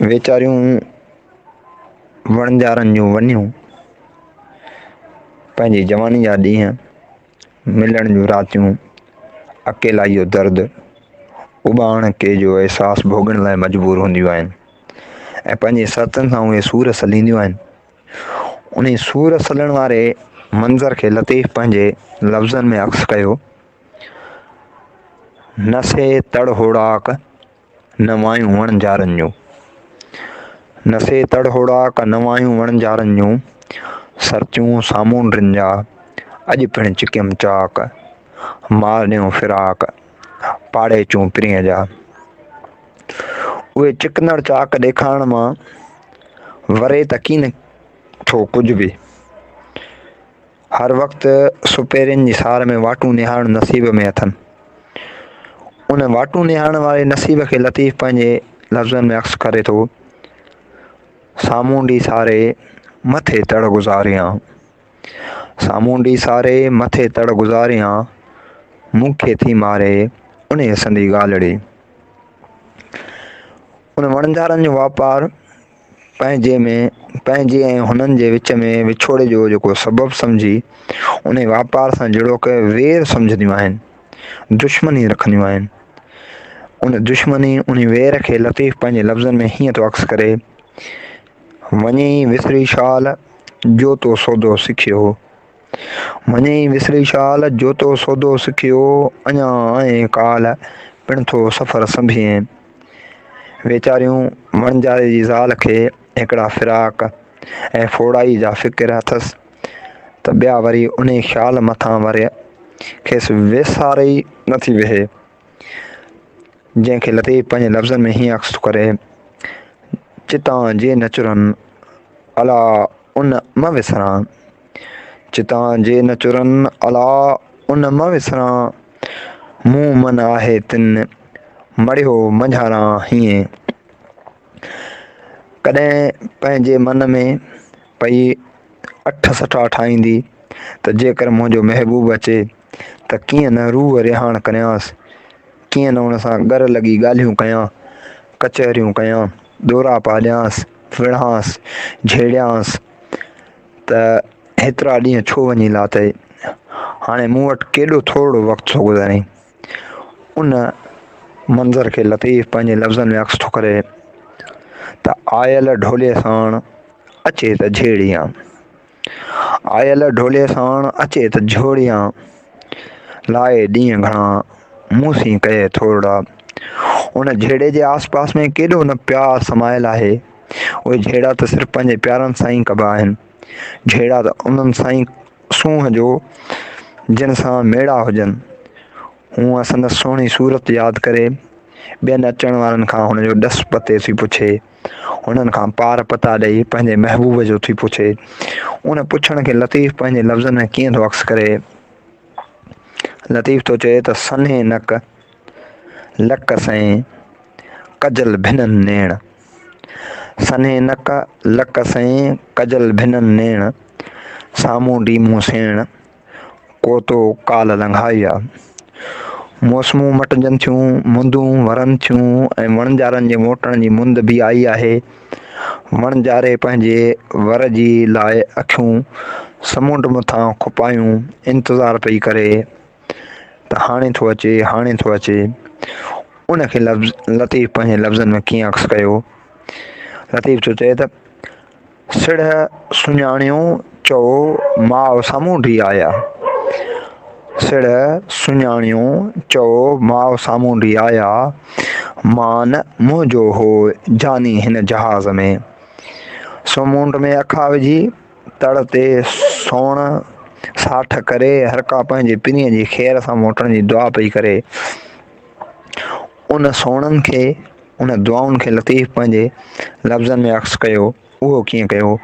ويچاريون وڻجارن جون ونيون پنهنجي جواني جا ڏينهن، ملڻ جون راتيون، اڪيلائي جو درد، اٻاڻڪي جو احساس ڀوڳڻ لاء مجبور هونديون آهن ۽ پنهنجي سرتن سان اهي سور سلينديون آهن. انهي سور سلڻ واري منظر کي لطيف پنهنجي لفظن ۾ عڪس ڪيو، نه سي تڙ هوڙاڪ، نه وايون وڻجارن جون. نه سي تڙ هوڙاڪ، نه وايون وڻجارن جون، سرتيون سامونڊين جا، اڄ پڻ چڪيم چاڪ، مارنيون فراق، پاڙيچون پرينء جا. اهي چڪندڙ چاڪ ڏيکارڻ مان وري ته ڪين ٿو ڪجهه به. هر وقت سپيرين جي سار ۾ واٽون نهارڻ نصيب ۾ اٿن. ان واٽون نهارڻ واري نصيب کي لطيف پنهنجي لفظن ۾ عڪس ڪري ٿو، سامونڊي ساري مٿي تڙ گذاريان، سامونڊي ساري مٿي تڙ گذاريان، مون کي ٿي ماري انهيء سندي ڳالهڙي. ان وڻجارن جو واپار پنهنجي ۾ پنهنجي ۽ هنن جي وچ ۾ وڇوڙي جو جيڪو سبب سمجهي انهي واپار سان جهڙوڪ وير سمجهنديون آهن، دشمني رکنديون آهن. ان دشمني انهي وير کي لطيف پنهنجي لفظن ۾ هيئن ٿو عڪس ڪري، وڃي وسري شال جو تو سودو سکيو. وڃي وسري شال جو تو سودو سکيو، اڃا آئين ڪالهه پڻ ٿو سفر سنڀين. ويچاريون وڻجاري جي زال کي هڪڙا فراق ۽ ڦوڙائي جا فڪر اٿس ته ٻيا وري انهي خيال مٿان وري کيس ويساري ئي نٿي ويهي. جنهن کي لطيف پنهنجي لفظن ۾ هيئن عڪس ٿو ڪري، چتان جي نه چرن، الا ان م وسران. چتان جي نه چرن، الا ان م وسران. مون من آهي تن، مڙهيو منجهاران هيئن. ڪڏهن پنهنجي من ۾ پئي اٺ سٺا ٺاهيندي ته جيڪر منهنجو محبوب اچي ته ڪيئن نه روح رهاڻ ڪريانس، ڪيئن نه ان سان ڳر لڳي ڳالهيون ڪيان، ڪچهريون ڪيان، ڏوراپا ڏيانس، وڙهانس، جهيڙيانس ته هيترا ڏينهن ڇو وڃي لاتئي، هاڻي مون وٽ ڪيڏو ٿورڙو وقت ٿو گذارين. ان منظر کي لطيف پنهنجي لفظن ۾ عڪس ٿو ڪري ته آيل ڍولي ساڻ اچي ته جهيڙيان. آيل ڍولي ساڻ اچي ته جهوڙيان، لائي ڏينهن گهڻا مون سين ڪئي ٿورڙا. ان جهيڙي جي آس پاس ۾ ڪيڏو نه پيار سمايل آهي. اهي جهيڙا ته صرف پنهنجي پيارن سان ئي ڪبا آهن. جهيڙا ته انهن سان ئي سونهن جو جن سان ميڙا هجن. هونء سندس سهڻي صورت ياد ڪري، ٻين اچڻ وارن کان هن جو ڏس پتي ٿي پڇي. هنن کان پار پتا ڏئي پنهنجي محبوب جو ٿي پڇي. ان پڇڻ کي لطيف پنهنجي لفظن ۾ ڪيئن ٿو عڪس ڪري. لطيف ٿو چئي ته سنهي نڪ، لڪ سئين، ڪجل ڀنن نيڻ. سنهي نڪ، لڪ سئين، ڪجل ڀنن نيڻ، سامونڊي مون سيڻ. ڪو تو ڪال لنگهائي آ. موسمون مٽجن ٿيون، مندون ورن ٿيون ۽ وڻجارن جي موٽڻ جي مند به آئي آهي. وڻجاري پنهنجي ور جي لاء اکيون سمنڊ مٿان کپايون انتظار پئي ڪري ته هاڻي ٿو اچي، هاڻي ٿو اچي. ان کي لفظ لطيف پنهنجي لفظن ۾ ڪيئن عڪس ڪيو. لطيف ٿو چئي ته. سڙهه سڃاڻيو چئو ماء سامونڊي آيا. سڙهه سڃاڻيو چئو ماء سامونڊي آيا. مان منهنجو هو جاني هن جهاز ۾. سمونڊ ۾ اکا وجهي تڙ تي سوڻ ساٺ ڪري هرڪا پنهنجي پرينء جي خير سان موٽڻ جي دعا پئي ڪري. ان سوڻن کي ان دعائن کي لطيف پنهنجي لفظن ۾ عڪس ڪيو، اهو ڪيئن ڪيو؟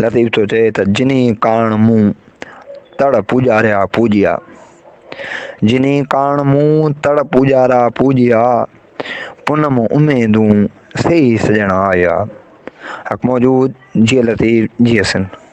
لطيف ٿو چئي ته جني ڪاڻ مون تڙ پوڄاريا پوڄيا، جني ڪاڻ مون تڙ پوڄارا پوڄيا، پنم اميدون سي ئي سڄڻ آيا. حق موجود، جيئي لطيف، جيئي سنڌ.